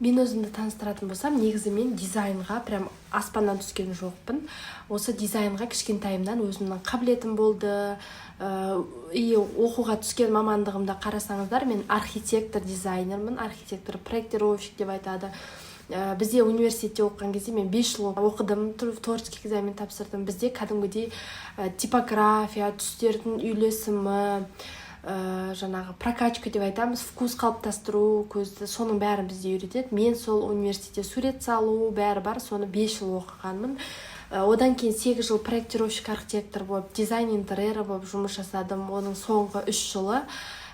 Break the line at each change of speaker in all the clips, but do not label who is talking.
Мен өзімді таныстыратын болсам, негізі мен дизайнға прям аспаннан түскен жоқпын. Осы дизайнға кішкентайымнан өзімнің қабілетім болды. И оқуға түскен мамандығымда қарасаңыздар, мен архитектор дизайнермін, архитектор проектировщик деп айтады. Бізде университетте оқыған кезде, мен 5 жыл оқыдым, творческий экзамен тапсырдым. Бізде кәдімгідей типография, түстердің үйлесімі, жаңағы прокачка деп айтамыз, вкус қалыптастыру, көзді, соның бәрін бізде үйретеді. Мен сол университетте сурет салу, бәрі бар, соны 5 жыл оқығанмын. Одан кейін 8 жыл проектировщик архитектор болып, дизайн интерьера болып жұмыс жасадым. Оның соңғы 3 жылы,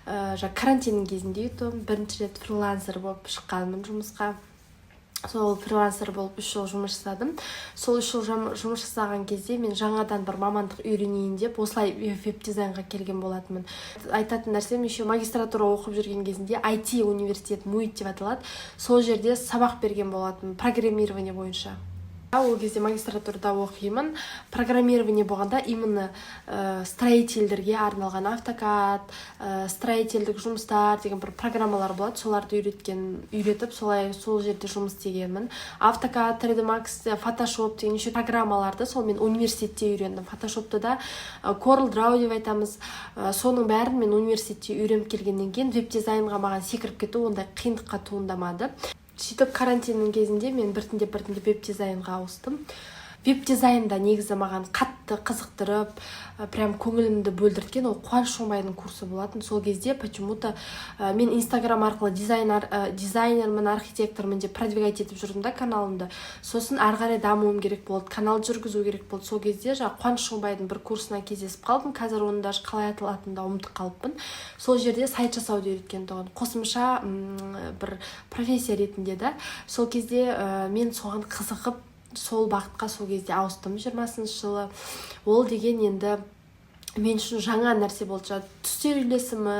жаңа карантиннің кезінде, бірінші рет фрилансер болып шыққанмын жұмысқа. Сол фрилансер болып 3 жыл жұмыс жасадым. Сол 3 жыл жұмыс жасаған кезде мен жаңадан бір мамандық үйренейін деп, осылай веб дизайнға келген болатынмын. Айтатын нәрсем, еще магистратура оқып жүрген кезінде IT университет, МУИТ деп аталады, сол жерде сабақ берген болатынмын программирование бойынша. Ол кезде магистратурада оқимын. Программирование болғанда, именно строительдерге арналған AutoCAD, строительдік жұмыстар деген бір программалар болады, соларды үйретіп, солай сол жерде жұмыс істегенмін. AutoCAD, 3D Max, Photoshop деген неше программаларды сол мен университетте үйрендім. Photoshopты да, Corel Draw деп айтамыз, соның бәрін мен университетте үйреніп келгеннен кейін веб дизайнға маған секіріп кету ондай қиындыққа туындамады. Сөйтіп, карантиннің кезінде мен біртіндеп біртіндеп веб дизайнға ауыстым. Веб дизайнда негізі маған қатты қызықтырып, прям көңілімді бөлдірткен ол Қуаныш Шоңбайдың курсы болатын. Сол кезде почему то мен Инстаграм арқылы дизайнермін, архитектормын деп продвигать етіп жүрдім да каналымды. Сосын ары қарай дамуым керек болды, канал жүргізу керек болды. Сол кезде жаңағы Қуаныш Шоңбайдың бір курсына кездесіп қалдым. Қазір оның даже қалай аталатынын да ұмытып қалыппын. Сол жерде сайт жасауды үйреткен тұғын, қосымша бір профессия ретінде да. Сол кезде мен соған қызығып, сол бағытқа сол кезде ауыстым 20-жылы. Ол деген енді мен үшін жаңа нәрсе болды. Жаңағы түстер үйлесімі,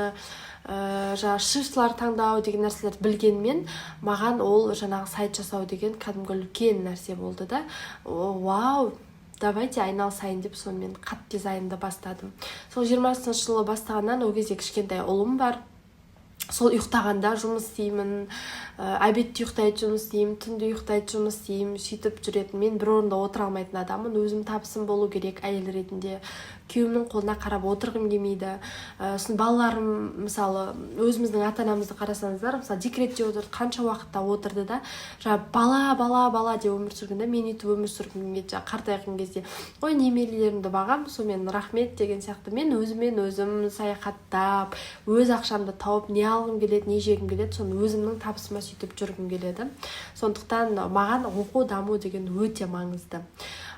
жаңағы шрифтлар таңдау деген нәрселерді білгенмен, маған ол жаңағы сайт жасау деген кәдімгі үлкен нәрсе болды да. «Вау, давайте айналысайын» деп, сонымен қатты дизайнды бастадым. Сол 20-жылы бастағаннан, ол кезде кішкентай ұлым бар, сол ұйықтағанда жұмыс істеймін, обедте ұйықтайды, жұмыс істеймін, түнде ұйықтайды, жұмыс істеймін. Сөйтіп жүретін. Мен бір орында отыра алмайтын адаммын. Өзім табысым болу керек әйел ретінде, күйеуімнің қолына қарап отырғым келмейді. Сосын балаларым, мысалы, өзіміздің ата анамызды қарасаңыздар, мысалы, декретте отырды, қанша уақытта отырды да, жаңағы бала, бала, бала деп өмір сүрген да. Мен өйтіп өмір сүргім келмейді. Жаңағы қартайған кезде ой, немерелерімді бағамын, сонымен рахмет деген сияқты. Мен өзімен өзім саяхаттап, өз ақшамды тауып, не алғым келеді, не жегім келеді, соны өзімнің табысыма сөйтіп жүргім келеді. Сондықтан маған оқу, даму деген өте маңызды.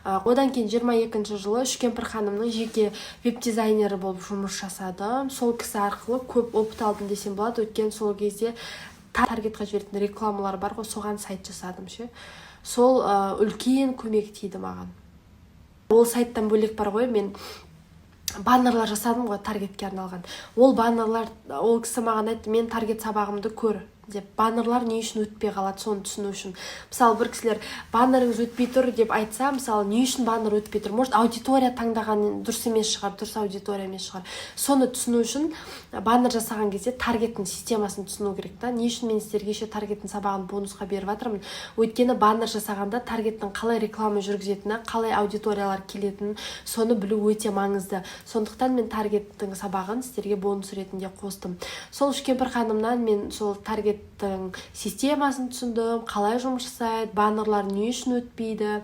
Одан кейін 22 жылы Үшкемпір ханымның жеке веб дизайнері болып жұмыс жасадым. Сол кісі арқылы көп опыт алдым десем болады, өйткені сол кезде таргетқа жіберетін рекламалар бар ғой, соған сайт жасадым ше. Сол үлкен көмек тиді маған. Ол сайттан бөлек бар ғой, мен баннерлар жасадым ғой таргетке арналған. Ол баннерлар, ол кісі маған айтты: «Мен таргет сабағымды көр», – деп. Баннерлар не үшін өтпей қалады, соны түсіну үшін. Мысалы, бір кісілер «баннеріңіз өтпей тұр» деп айтса, мысалы, не үшін баннер өтпей тұр? Может, аудитория таңдаған дұрыс емес шығар, дұрыс аудитория емес шығар. Соны түсіну үшін баннер жасаған кезде таргеттің системасын түсіну керек та. Не үшін мен сіздерге еще таргеттің сабағын бонусқа беріп жатырмын? Өйткені баннер жасағанда таргеттің қалай реклама жүргізетіні, қалай аудиториялар келетінін, соны білу өте маңызды. Сондықтан мен таргеттің сабағын сіздерге бонус ретінде қостым. Сол Үшкемпір ханымнан мен сол таргеттің системасын түсіндім, қалай жұмыс жасайды, баннерлар не үшін өтпейді,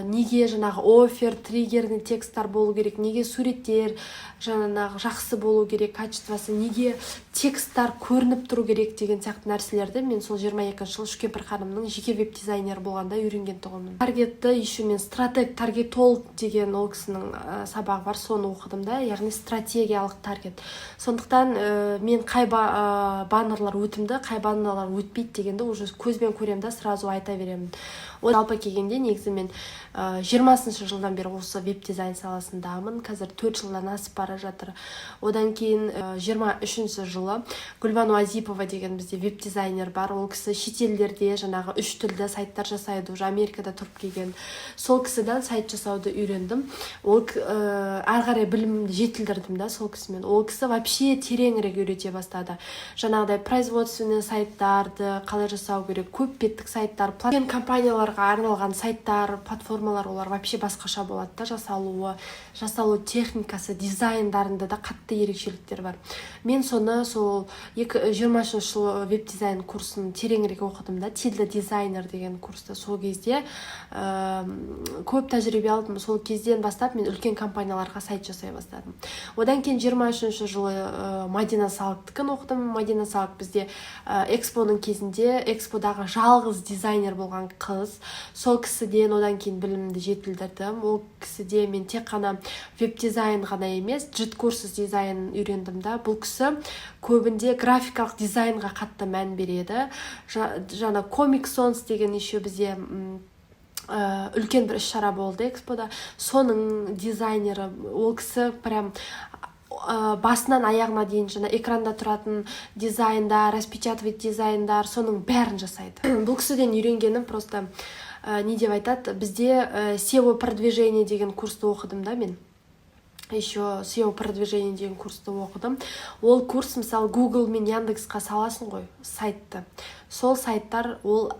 неге жаңағы офер, триггерный тексттар болу керек, неге суреттер жаңағы жақсы болу керек качествосы, неге тексттар көрініп тұру керек деген сияқты нәрселерді мен сол 22 жылы Үшкемпір ханымның жеке веб дизайнері болғанда үйренген тұғынмын. Таргетті еще мен стратег таргетолог деген ол кісінің сабағы бар, соны оқыдым да, яғни стратегиялық таргет. Сондықтан мен қай баннерлар өтімді, қай баннерлар өтпейді дегенді уже көзбен көремін да, сразу айта беремін. Жалпы келгенде, негізі мен 20-жылдан бері осы веб дизайн саласындамын, қазір 4 жылдан асып бара жатыр. Одан кейін 23-жылы Гүлбану Азипова деген бізде веб дизайнер бар. Ол кісі шетелдерде жаңағы үш тілді сайттар жасайды, уже Америкада тұрып келген. Сол кісіден сайт жасауды үйрендім. Ол әрі қарай білімімді жетілдірдім да сол кісімен. Ол кісі вообще тереңірек үйрете бастады, жаңағыдай производственный сайттарды қалай жасау керек, көп беттік сайттар, үлкен компанияларға арналған сайттар, платформалар. Олар вообще басқаша болады да жасалуы, жасалу техникасы, дизайндарында да қатты ерекшеліктер бар. Мен соны сол 23-жылы веб дизайн курсын тереңірек оқыдым да, Тильда дизайнер деген курсты. Сол кезде көп тәжірибе алдым. Сол кезден бастап мен үлкен компанияларға сайт жасай бастадым. Одан кейін 23-жылы Мадина Салктікін оқыдым. Мадина Салк бізде экспоның кезінде эксподағы жалғыз дизайнер болған қыз. Сол кісіден одан кейін білімімді жетілдірдім. Ол кісіде мен тек қана веб дизайн ғана емес, GetCourse дизайн үйрендім да. Бұл кісі көбінде графикалық дизайнға қатты мән береді. Жаңа Comic Sans деген еще бізде үлкен бір іс шара болды экспода, соның дизайнері. Ол кісі прям басынан аяғына дейін жаңа экранда тұратын дизайндар, распечатывать дизайндар, соның бәрін жасайды. Бұл кісіден үйренгенім просто не деп айтады, бізде SEO продвижение деген курсты оқыдым да. Мен еще SEO продвижение деген курсты оқыдым. Ол курс, мысалы, Google мен Яндексқа саласың ғой сайтты, сол сайттар ол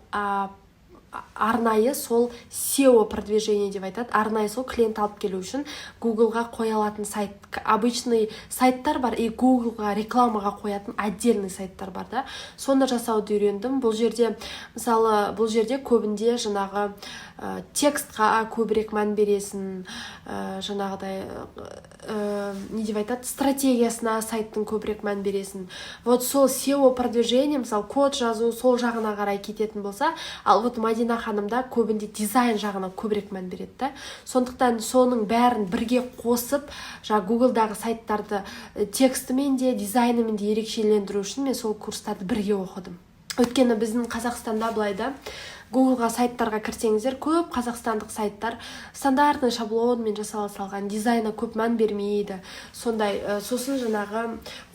арнайы сол SEO продвижение деп айтады, арнайы сол клиент алып келу үшін Гуглға қоя алатын сайт. Обычный сайттар бар и Гуглға рекламаға қоятын отдельный сайттар бар да, соны жасауды үйрендім. Бұл жерде, мысалы, бұл жерде көбінде жаңағы текстқа көбірек мән бересің, жаңағыдай не деп айтады, стратегиясына сайттың көбірек мән бересің. Вот сол SEO продвижение, мысалы, код жазу, сол жағына қарай кететін болса, ал вот Мадина ханымда көбінде дизайн жағына көбірек мән береді да. Сондықтан соның бәрін бірге қосып, жаңағы Гуглдағы сайттарды текстімен де, дизайнымен де ерекшелендіру үшін мен сол курстарды бірге оқыдым. Өйткені біздің Қазақстанда былай да, Гуглға сайттарға кірсеңіздер, көп қазақстандық сайттар стандартный шаблонмен жасала салған, дизайнға көп мән бермейді сондай. Сосын жаңағы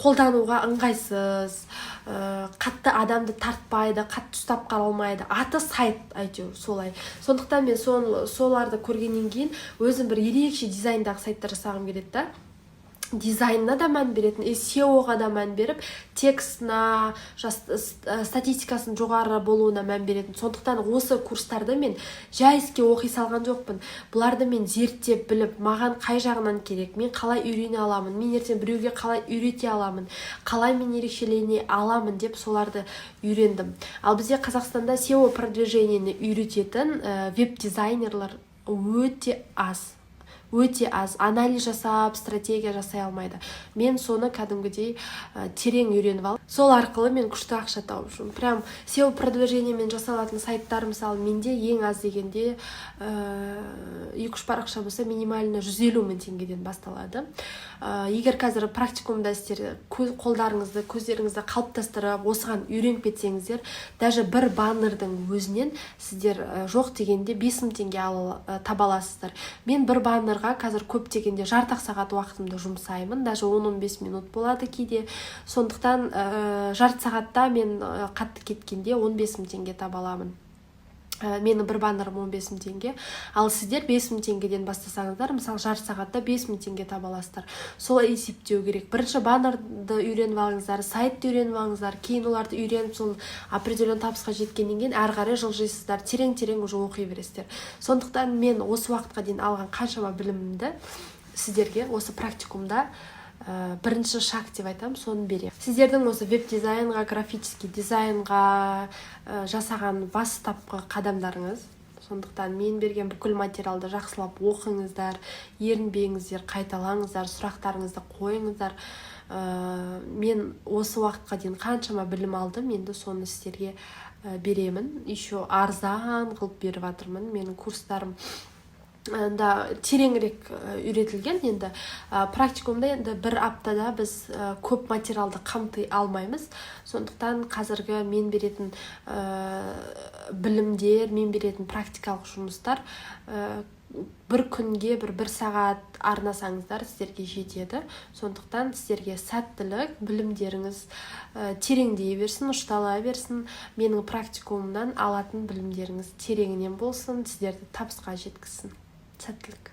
қолдануға ыңғайсыз, қатты адамды тартпайды, қатты ұстап қала алмайды, аты сайт әйтеуір солай. Сондықтан мен соларды көргеннен кейін өзім бір ерекше дизайндағы сайттар жасағым келеді да, дизайнына да мән беретін и SEO-ға да мән беріп, текстына, статистикасының жоғары болуына мән беретін. Сондықтан осы курстарды мен жай іске оқи салған жоқпын. Бұларды мен зерттеп біліп, маған қай жағынан керек, мен қалай үйрене аламын, мен ертең біреуге қалай үйрете аламын, қалай мен ерекшелене аламын деп соларды үйрендім. Ал бізде Қазақстанда SEO продвижениені үйрететін веб дизайнерлар өте аз, өте аз. Анализ жасап, стратегия жасай алмайды. Мен соны кәдімгідей терең үйреніп алып, сол арқылы мен күшті ақша тауып жүрмін. Прям SEO продвижениемен жасалатын сайттар, мысалы, менде ең аз дегенде екі үш парақша болса, минимально 150 000 теңгеден басталады. Егер қазір практикумда сіздер қолдарыңызды, көздеріңізді қалыптастырып, осыған үйреніп кетсеңіздер, даже бір баннердің өзінен сіздер жоқ дегенде 5000 теңге таба аласыздар. Мен бір баннерға қазір көп дегенде жарты ақ сағат уақытымды жұмсаймын, даже 10-15 минут болады кейде. Сондықтан жарты сағатта мен қатты кеткенде 15 мың теңге таба аламын. Менің бір баннерім 15 мың теңге. Ал сіздер 5 мың теңгеден бастасаңыздар, мысалы, жарты сағатта 5 мың теңге таба аласыздар. Солай есептеу керек. Бірінші баннерді үйреніп алыңыздар, сайтты үйреніп алыңыздар. Кейін оларды үйреніп, сол определенный табысқа жеткеннен кейін әрі қарай жылжисыздар, терең терең уже оқи бересіздер. Сондықтан мен осы уақытқа дейін алған қаншама білімімді сіздерге осы практикумда бірінші шаг деп айтамын, соны беремін. Сіздердің осы веб дизайнға, графический дизайнға жасаған бастапқы қадамдарыңыз. Сондықтан мен берген бүкіл материалды жақсылап оқыңыздар, ерінбеңіздер, қайталаңыздар, сұрақтарыңызды қойыңыздар. Мен осы уақытқа дейін қаншама білім алдым, енді соны сіздерге беремін. Еще арзан қылып беріп жатырмын. Менің курстарым Да, тереңірек үйретілген. Енді практикумда енді бір аптада біз көп материалды қамти алмаймыз. Сондықтан қазіргі мен беретін білімдер, мен беретін практикалық жұмыстар бір күнге бір сағат арнасаңыздар, сіздерге жетеді. Сондықтан сіздерге сәттілік, білімдеріңіз тереңдей берсін, ұштала берсін, менің практикумымнан алатын білімдеріңіз тереңінен болсын, сіздерді табысқа жеткізсін. Сәттілік!